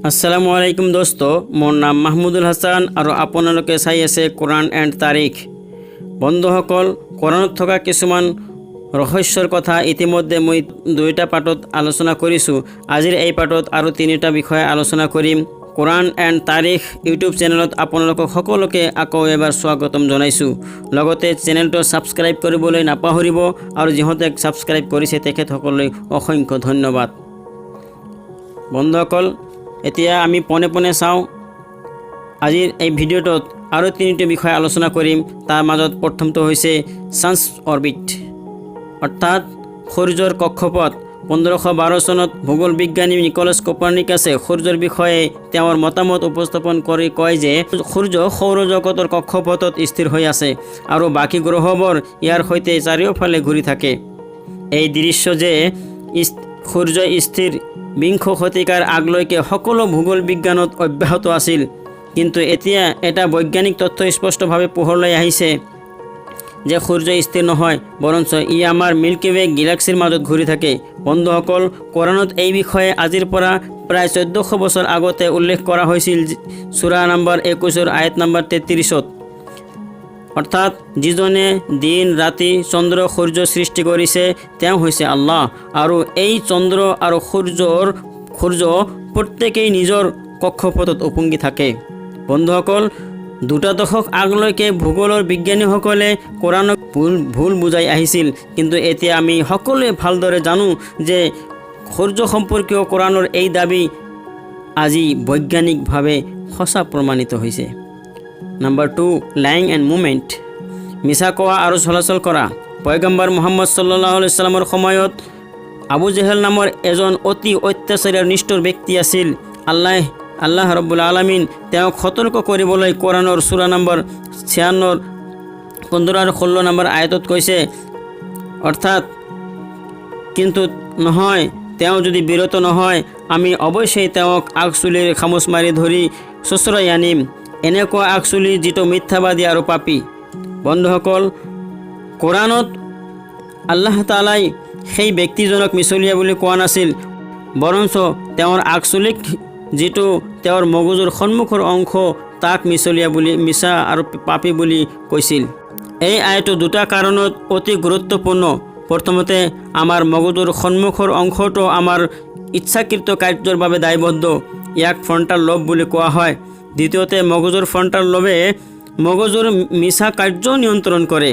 আসসালামু আলাইকুম দোস্ত, মোৰ নাম মাহমুদুল হাছান আৰু আপোনালোকে চাই আছে কোৰাণ এণ্ড তাৰিখ। বন্ধুসকল, কোৰাণত থকা কিছুমান ৰহস্যৰ কথা ইতিমধ্যে মই দুয়োটা পাৰ্টত আলোচনা কৰিছোঁ। আজিৰ এই পাৰ্টত আৰু তিনিটা বিষয়ে আলোচনা কৰিম। কোৰাণ এণ্ড তাৰিখ ইউটিউব চেনেলত আপোনালোকক সকলোকে আকৌ এবাৰ স্বাগতম জনাইছোঁ। লগতে চেনেলটো ছাবস্ক্ৰাইব কৰিবলৈ নাপাহৰিব আৰু যিহঁতে ছাবস্ক্ৰাইব কৰিছে, তেখেতসকললৈ অসংখ্য ধন্যবাদ। বন্ধুসকল, এতিয়া আমি পোনে পোনে চাওঁ। আজিৰ এই ভিডিঅ'টোত আৰু তিনিটা বিষয় আলোচনা কৰিম। তাৰ মাজত প্ৰথমটো হৈছে ছানছ অৰবিট, অৰ্থাৎ সূৰ্যৰ কক্ষপথ। 1512 চনত ভূগোল বিজ্ঞানী নিকোলাছ কোপাৰ্নিকাছে সূৰ্যৰ বিষয়ে তেওঁৰ মতামত উপস্থাপন কৰি কয় যে সূৰ্য সৌৰজগতৰ কক্ষপথত স্থিৰ হৈ আছে আৰু বাকী গ্ৰহবোৰ ইয়াৰ সৈতে চাৰিওফালে ঘূৰি থাকে। এই দৃশ্য যে সূৰ্য স্থিৰ, বিংশ শতিকাৰ আগলৈকে সকলো ভূগোল বিজ্ঞানত অব্যাহত আছিল। কিন্তু এতিয়া এটা বৈজ্ঞানিক তথ্য স্পষ্টভাৱে পোহৰলৈ আহিছে যে সূৰ্য স্থিৰ নহয়, বৰঞ্চ ই আমাৰ মিল্কী ৱে গেলেক্সিৰ মাজত ঘূৰি থাকে। বন্ধুসকল, কোৰাণত এই বিষয়ে আজিৰ পৰা প্ৰায় 1400 বছৰ আগতে উল্লেখ কৰা হৈছিল, চূৰা নম্বৰ 21ৰ আয়ত নম্বৰ 33ত। অৰ্থাৎ যিজনে দিন, ৰাতি, চন্দ্ৰ, সূৰ্য সৃষ্টি কৰিছে, তেওঁ হৈছে আল্লাহ আৰু এই চন্দ্ৰ আৰু সূৰ্য প্ৰত্যেকেই নিজৰ কক্ষপথত উপঙি থাকে। বন্ধুসকল, দুটা দশক আগলৈকে ভূগোলৰ বিজ্ঞানীসকলে কোৰাণক ভুল ভুল বুজাই আহিছিল। কিন্তু এতিয়া আমি সকলোৱে ভালদৰে জানো যে সূৰ্য সম্পৰ্কীয় কোৰাণৰ এই দাবী আজি বৈজ্ঞানিকভাৱে সঁচা প্ৰমাণিত হৈছে। নাম্বাৰ 2, লাইং এণ্ড মুভমেণ্ট, মিছা কোৱা আৰু চলাচল কৰা। পয়গম্বৰ মোহাম্মদ সাল্লাহ সাল্লামৰ সময়ত আবু জেহেল নামৰ এজন অতি অত্যাচাৰী আৰু নিষ্ঠুৰ ব্যক্তি আছিল। আল্লাহ ৰব্বুল আলমিন তেওঁক সতৰ্ক কৰিবলৈ কোৰাণৰ চূৰা নম্বৰ 56ৰ 15 আৰু 16 নম্বৰ আয়তত কৈছে, অৰ্থাৎ কিন্তু নহয়, তেওঁ যদি বিৰত নহয়, আমি অৱশ্যেই তেওঁক আগচুলিৰ খামোচ মাৰি ধৰি চোঁচৰাই আনিম, এনেকুৱা আগচুলি যিটো মিথ্যাবাদী আৰু পাপী। বন্ধুসকল, কোৰাণত আল্লাহ তালাই সেই ব্যক্তিজনক মিছলীয়া বুলি কোৱা নাছিল, বৰঞ্চ তেওঁৰ আগচুলিক, যিটো তেওঁৰ মগজুৰ সন্মুখৰ অংশ, তাক মিছলীয়া বুলি, মিছা আৰু পাপী বুলি কৈছিল। এই আয়টো দুটা কাৰণত অতি গুৰুত্বপূৰ্ণ। প্ৰথমতে, আমাৰ মগজুৰ সন্মুখৰ অংশটো আমাৰ ইচ্ছাকৃত কাৰ্যৰ বাবে দায়বদ্ধ। ইয়াক ফ্ৰণ্টাল লোব বুলি কোৱা হয়। দ্বিতীয়তে, মগজুৰ ফ্ৰণ্টাল লোবে মগজুৰ মিছা কাৰ্য নিয়ন্ত্ৰণ কৰে।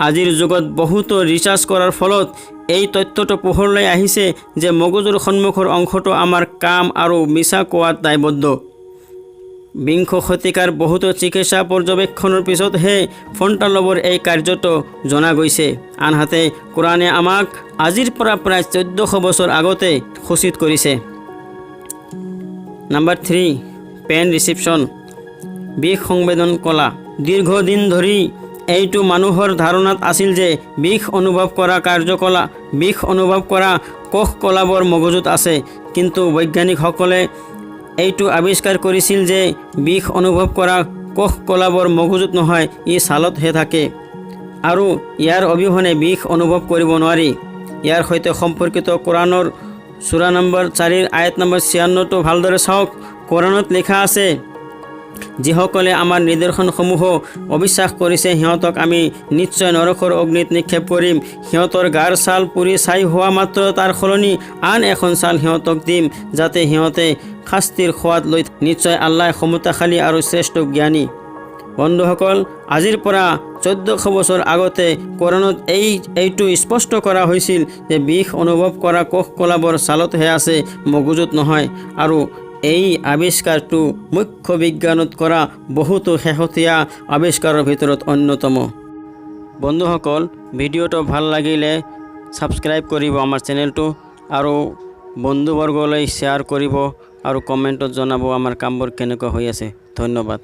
আজিৰ যুগত বহুতো ৰিচাৰ্চ কৰাৰ ফলত এই তথ্যটো পোহৰলৈ আহিছে যে মগজুৰ সন্মুখৰ অংশটো আমাৰ কাম আৰু মিছা কোৱাত দায়বদ্ধ। বিংশ শতিকাৰ বহুতো চিকিৎসা পৰ্যবেক্ষণৰ পিছতহে ফ্ৰণ্টাল লোবৰ এই কাৰ্যটো জনা গৈছে। আনহাতে কোৰাণে আমাক আজিৰ পৰা প্ৰায় 1400 বছৰ আগতে সূচিত কৰিছে। নাম্বাৰ 3, পেইন ৰিচিপশ্যন, বিষ সংবেদন কলা। দীৰ্ঘদিন ধৰি এইটো মানুহৰ ধাৰণাত আছিল যে বিষ অনুভৱ কৰা কাৰ্যকলা, বিষ অনুভৱ কৰা কোষ কলাবোৰ মগজুত আছে। কিন্তু বৈজ্ঞানিকসকলে এইটো আৱিষ্কাৰ কৰিছিল যে বিষ অনুভৱ কৰা কোষ কলাবোৰ মগজুত নহয়, ই ছালতহে থাকে আৰু ইয়াৰ অবিহনে বিষ অনুভৱ কৰিব নোৱাৰি। ইয়াৰ সৈতে সম্পৰ্কিত কোৰাণৰ চূৰা নম্বৰ 4ৰ আয়ত নম্বৰ 56টো ভালদৰে চাওক। কোৰাণত লিখা আছে, যিসকলে আমাৰ নিদৰ্শনসমূহ অবিশ্বাস কৰিছে, সিহঁতক আমি নিশ্চয় নৰকৰ অগ্নিত নিক্ষেপ কৰিম। সিহঁতৰ গাৰ ছাল পুৰি ছাই হোৱা মাত্ৰ তাৰ সলনি আন এখন ছাল সিহঁতক দিম, যাতে সিহঁতে শাস্তিৰ সোৱাদ লৈ। নিশ্চয় আল্লাহ ক্ষমতাশালী আৰু শ্ৰেষ্ঠ জ্ঞানী। বন্ধুসকল, আজিৰ পৰা 1400 বছৰ আগতে কোৰাণত এইটো স্পষ্ট কৰা হৈছিল যে বিষ অনুভৱ কৰা কোষ কলাবোৰ ছালতহে আছে, মগজুত নহয়। আৰু এই আৱিষ্কাৰটো মুখ্য বিজ্ঞানত কৰা বহুতো শেহতীয়া আৱিষ্কাৰৰ ভিতৰত অন্যতম। বন্ধুসকল, ভিডিঅ'টো ভাল লাগিলে ছাবস্ক্ৰাইব কৰিব আমাৰ চেনেলটো আৰু বন্ধুবৰ্গলৈ শ্বেয়াৰ কৰিব আৰু কমেণ্টত জনাব আমাৰ কামবোৰ কেনেকুৱা হৈ আছে। ধন্যবাদ।